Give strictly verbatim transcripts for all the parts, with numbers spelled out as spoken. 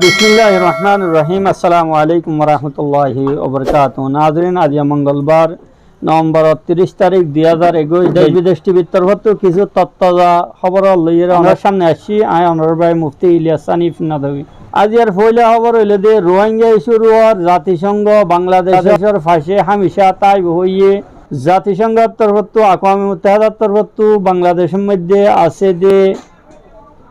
Bismilláhir Rohmánir Rohím. Assalamu aléikum wa rahmatulláhi wa barakátuhu. Nazirín, aijja mongolbar, Novembor tiríc tarík, dui házar ekuic. Desh bidec tivi r torfóttu kissú tattaza hóbor loiyóre onórar sámne aiccí. Añí onórar bái Mufti Iliyas Hanif Nadwi. Aijjar foóila hóbor óilde, Ruáingga issú uore zatisóngo Bangladecór facé hámicá táibo hoiyé zatisóngor torfóttu, Akwame Muttahedar torfóttu Bangladecór moidde asé dé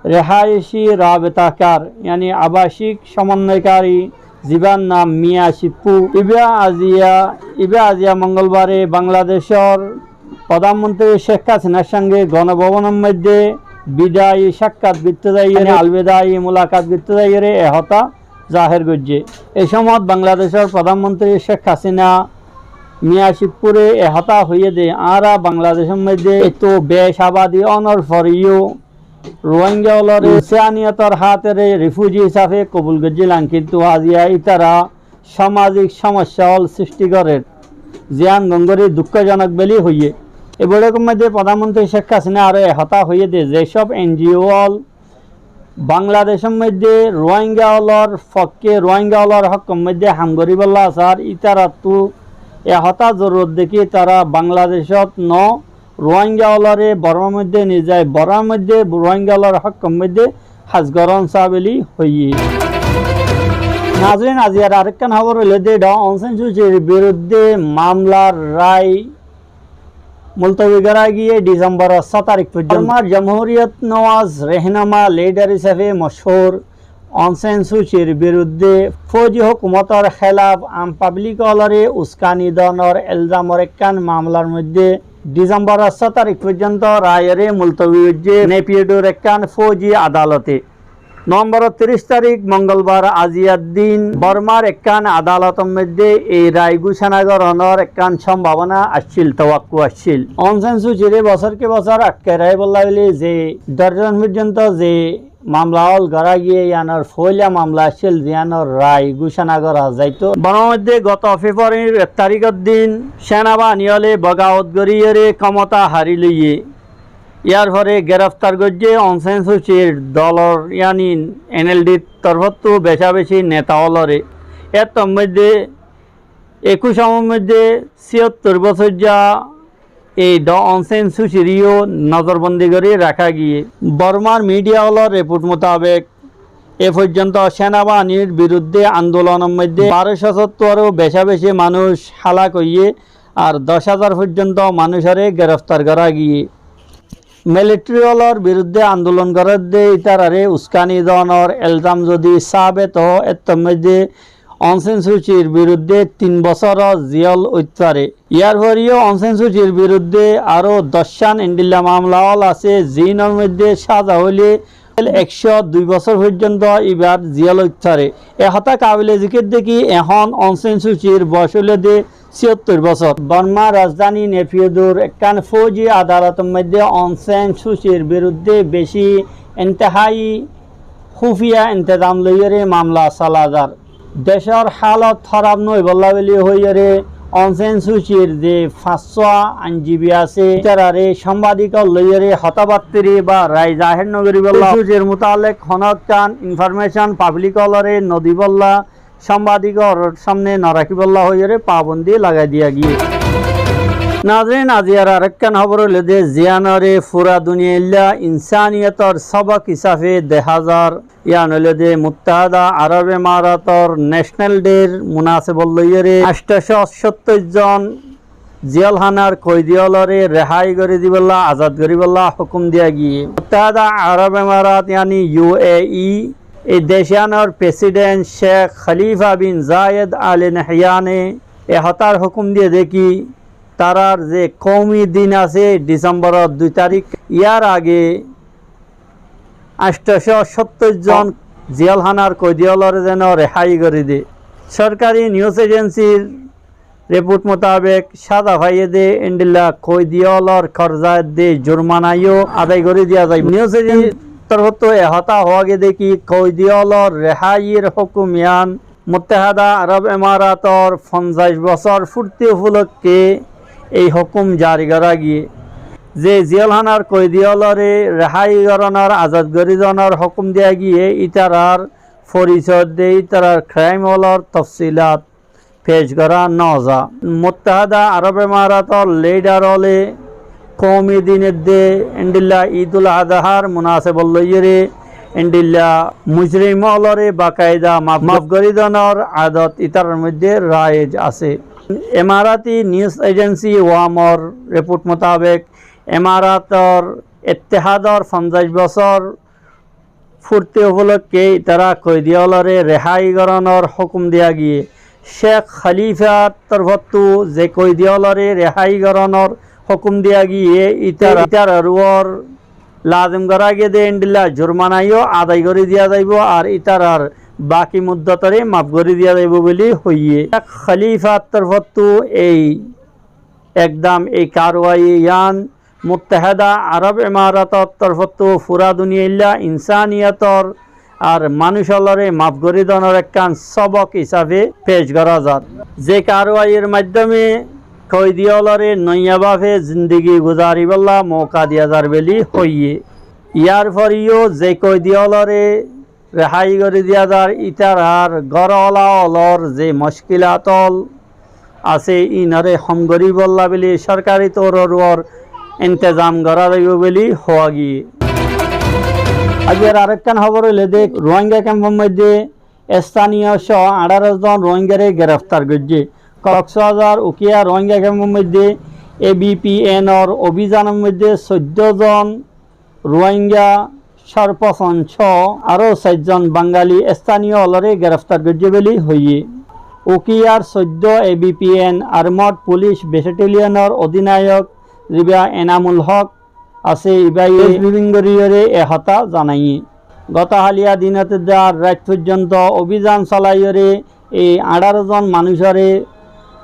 rehaici rabetakar, yáni abacik somonnoyokari, zibár nam Miya Cippu. Íba aijja, íba aijja mongolbare Bangladecór Prodán Montiri Cék Hasinar sónge Gonobobonor moidde bidayi sákkat goittó zaiyóre, yáni albidayi mulakat goittó zaiyóre e hotá zahér goijjé. E cómot Bangladecór Prodán Montiri Cék Hasina Miya Cippure e hotá hoiyé dé, añára Bangladecór moidde etó bec abadi ónor foreyó Ruáingga ólore insaniyotor hátere rifuji hísafe kobul goijjílam, kintu aijja ítara samazik somossá ól srishti gorér, ziyán gom gorí dukkójonok buli hoiyé. E boiçókor moidde Prodán Montiri Cék Hasina aró e hotá hoiyé dé, ze sób N G O ól Bangladecór moidde Ruáingga ólor fokké, Ruáingga ólor hókkor moidde ham goríbolla asé, ítarattu e hotá zorurot dekí tará Bangladecót no Ruáingga ólore Bormár moidde nizai, Bormár moidde Ruáingga ólor hókkor moidde ham gorón saá buli hoiyé. Nazirín, aijjar arekkán hóbor óilde, Daw Aung San Suu Kyir birudde mamlar rai multawi gorá giyé Disembor só tarík foijjonto. Bormár Jomhuriyot Nawaz rehnuma lidar hísafe mochúr Aung San Suu Kyir birudde fóuji hókumotor hélaf am pablik ólore uskani donor elzamor ekkán mamlar moidde Disembor só tarík foijjonto raiyoré multawi goijjé Naypidaw r ekkán fóuji adalote. Novembor tiríc tarík mongolbar aijjar din Bormár ekkán adalotor moidde ei rai gucona gorónor ekkán sombabona accíl, towakku accíl. Aung San Suu Kyire bosór ki bosór atkai raibólla buli ze dorzon foijjonto ze mamla ól gorá giyé, yíanor foóila mamla accíl, ziyánor rai gucona gorá zaito. Bormár moidde goto Februarir ek taríkor din senabahini óle bogawot goríyoré kémota hári loiyé. Yárfore gereftar goijjé Aung San Suu Kyir dolor, yáni N L D r torfóttu becabeci neta ólore. Éttor moidde ekuc omor moidde ciyóttor bosóijja ei Daw Aung San Suu Kyir yó nozorbondi gorí raká giyé. Bormár midiya ólor report mutabek, e foijjonto senabahinir birudde andolonor moidde barocó sóttoró becabeci manúic hálak óiye, ar doc házar foijjonto manúicoré gereftar gorá giyé. Militari ólor birudde andolon gorédde ítararé uskani donor elzam zodi sabet ó, éttor moidde Aung San Suu Kyir birudde tin bosór ziyól óit fare. Yárfore yó Aung San Suu Kyir birudde aró doc kán endilla mamla ól asé, ziínor moidde sáza óile ekcó dui bosór foijjonto íbar ziyól óit fare. E hotá kabile zikir dé ki, ehón Aung San Suu Kyir boc óilde ciyóttor bosór. Bormár rajdani Naypidaw r ekkán fóuji adalotor moidde Aung San Suu Kyir birudde beci intehai hufiya intezam loiyóre mamla sola zar. Decór hálot hóraf no óibolla buli hoiyóre Aung San Suu Kyir ze fañssúa ainjibi asé, ítararé sombadikor loiyóre hotábattári ba rai zahér no goríbolla, Suu Kyir mutalek honó ekkán informecon pablik ólore no dibolla, sombadikor sámne no rakíbolla hoiyóre pabondi lagai diya giyé. Nazirín, aijjar arekkán hóbor óilde, ziyánore fura duniyailla insaniyotor sobok hísafe deháza zar, yían óilde Muttaheda Arob Emarator National Day r munasebot loiyóre añctocó sóttoic zon ziyólhanar koidi ólore rehai gorí dibolla, azad goríbolla hókum diya giyé. Muttaheda Arob Emarat, yáni U A E, ei dec yíanor president Cék Khalifa bin Zayed Al Nahyane e hotár hókum diyé dé ki, tarár ze koumi din asé Disembor dui tarík, yár age añctocó sóttoic zon ziyólhanar koidi ólore zeno rehai gorí dé. Sorkari nius ejensir report mutabek sáza faiyé dé endilla koidi ólor korza edde jurmana yó adai gorí diya zaibo. Nius ejensir torfóttu e hotá hoó giyé dé ki, koidi ólor rehair hókum yían Muttaheda Arob Emarator fonzaic bosór furti ufolokke ei hókum jari gorá giyé. Ze ziyólhanar koidi ólore rehai gorónor, azad gorí donor hókum diya giyé, ítarar forisoi de ítarar kraim ólor tofsilot pec gorá no za. Muttaheda Arob Emarator lidar óle koumi din edde endilla Idul Adhar munasebot loiyóre endilla mujrim ólore bakaida maf, maf gorí donor adot ítarar moidde raij asé. Emarati nius ejensi Wamor report mutabek Emarator ettehador fonzaic bosór furti upolokké ítara koidi ólore rehai goronor hókum diya giyé. Cek Khalifar torfottu ze koidi ólore rehai goronor hókum diya giyé, ítara, ítarar uore lazim gorá giyé de endilla jurmana yó adai gorí diya zaibo, ar ítarar baki muddotore maf gorí diya zaibo buli hoiyé. Cek Khalifar torfottu ei ekdam ei karwai yián Muttaheda Arob Emarator torfottu fura duniyailla insaniyotor ar manúic ólore maf gorí donor ekkán sobok hísafe pec gorá zar. Ze karwair maiddome koidi ólore noiya bafe zindigi guzaribálla mouka diya zar buli hoiyé. Yar fore yó ze koidi ólore rehai gorí diya zar, ítarar gór ola ólor ze muckilat ól asé, ínore hom goríbolla buli sorkari toror uore intezam gorá zaibo buli hoó giyé. Aijjar arekkán hóbor óilde, Ruáinga kempor moidde estaniyo só añçáro zon Ruáingare gereftar goijjé. Koksbazar Ukiya Ruáinga kempor moidde A B P N or obizanor moidde soiddo zon Ruáinga, sorposon só aró sair zon Bangali estaniyo ólore gereftar goijjé buli hoiyé. Ukiyar soiddo A B P N Armod Pulic Betataliyanor odinayok ziba Enamul Hok asé, íbaye press brifing goríyore e hotá zanaiyé. Goto háliya dinot edde ar rait foijjonto obizan solaiyore ei añçáro zon manúicore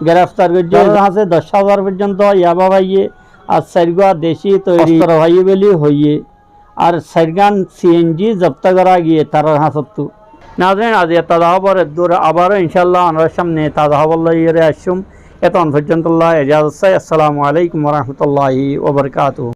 gereftar goijjé. Tarár hañsé doc házar foijjonto yaba faiyé, ar sairgúa deci toiri ostro faiyé buli hoiyé. Ar sairgán C N G zobto gorá giyé tarár hañsóttu. Nazerin, aijjar taza hóbor eddur, abaró incállah onorar sámne taza hóbor loiyóre aiccúm. Eton foijjontolla ejazot sai. Assalamu alaikum warahmatulláhi wabarakátuhu.